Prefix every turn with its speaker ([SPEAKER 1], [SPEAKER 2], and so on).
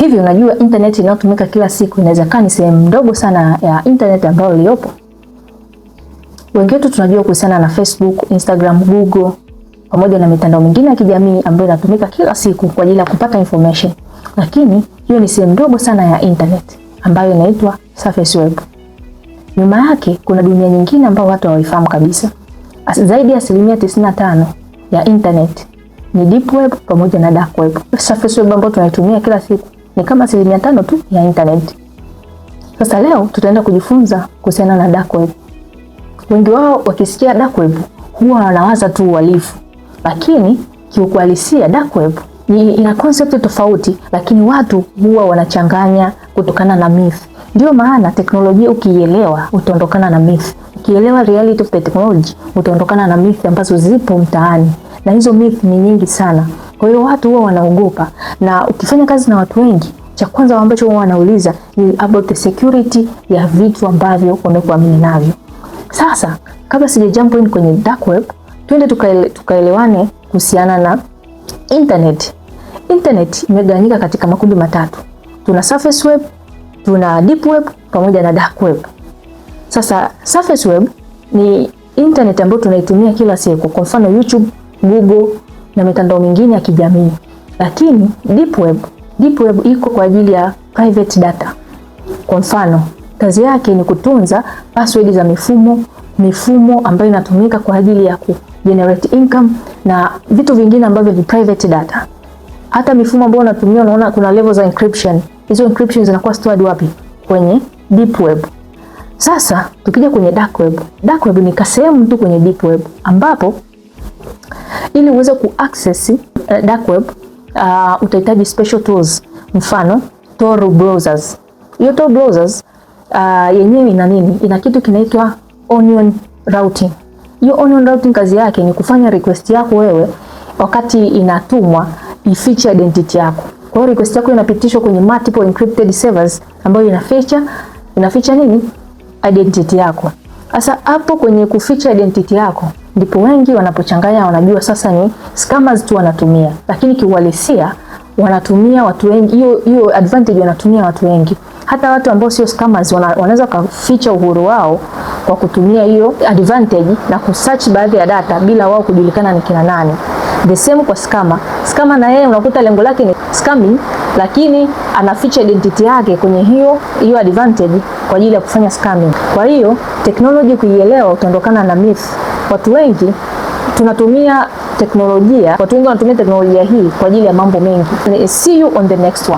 [SPEAKER 1] Hivi unajua internet inayotumika kila siku inaweza kuwa ni sehemu ndogo sana ya internet ambayo iliyopo? Wengi wetu tunajua kuhusiana na Facebook, Instagram, Google pamoja na mitandao mingine ya kijamii ambayo inatumika kila siku kwa ajili ya kupata information, lakini hiyo ni sehemu ndogo sana ya internet ambayo inaitwa surface web. Nyuma yake kuna dunia nyingine ambayo watu hawaifahamu kabisa. Zaidi ya 95% ya internet ni deep web pamoja na dark web. Surface web ambayo tunaitumia kila siku ni kama 5% tu ya internet. Sasa leo tutaenda kujifunza kuhusiana na dark web. Wengi wao wakisikia dark web huwa wanawaza tu uhalifu, lakini kiuhalisia dark web ni ina concept tofauti, lakini watu huwa wanachanganya kutokana na myth. Ndio maana teknolojia ukiielewa utaondokana na myth. Ukielewa reality of the technology utaondokana na myth ambazo zipo mtaani, na hizo myth ni nyingi sana. Kwa hiyo watu huwa wanaogopa, na ukifanya kazi na watu wengi, cha kwanza ambacho huwa wanauliza ni about the security ya vitu ambavyo wamekuamini navyo. Sasa kabla sija jump in kwenye dark web, twende tukaelewane kuhusiana na internet. Internet imegawanyika katika makundi matatu. Tuna surface web, tuna deep web pamoja na dark web. Sasa surface web ni internet ambayo tunaitumia kila siku, kwa mfano YouTube, Google na mitandao mingine ya kijamii. Lakini deep web iko kwa ajili ya private data. Kwa mfano, kazi yake ni kutunza password za mifumo ambayo inatumika kwa ajili ya ku generate income na vitu vingine ambavyo ni private data. Hata mifumo ambayo unatumia, unaona kuna level za encryption. Hizo encryption zinakuwa stored wapi? Kwenye deep web. Sasa tukija kwenye dark web, dark web ni kasehemu tu kwenye deep web ambapo ili uweze ku access dark web utahitaji special tools, mfano Tor browsers. Hiyo Tor browsers yenyewe ina nini? Ina kitu kinaitwa onion routing. Hiyo onion routing kazi yake ni kufanya request yako wewe wakati inatumwa ifiche identity yako. Kwa hiyo request yako inapitishwa kwenye multiple encrypted servers ambayo inaficha nini? Identity yako. Sasa hapo kwenye kuficha identity yako ndipo wengi wanapochanganya, wanajua sasa ni scammers tu wanatumia, lakini kiuhalisia wanatumia watu wengi hiyo hiyo advantage, wanatumia watu wengi, hata watu ambao sio scammers wanaweza kuficha uhuru wao kwa kutumia hiyo advantage na kusearch baadhi ya data bila wao kujulikana ni kina nani. The same kwa scammer. Scammer na yeye unakuta lengo lake ni scamming, lakini anaficha identity yake kwenye hiyo hiyo advantage kwa ajili ya kufanya scamming. Kwa hiyo technology kuielewa, utaondokana na myth. Watu wengi tunatumia teknolojia, watu wengi wanatumia teknolojia hii kwa ajili ya mambo mengi. See you on the next one.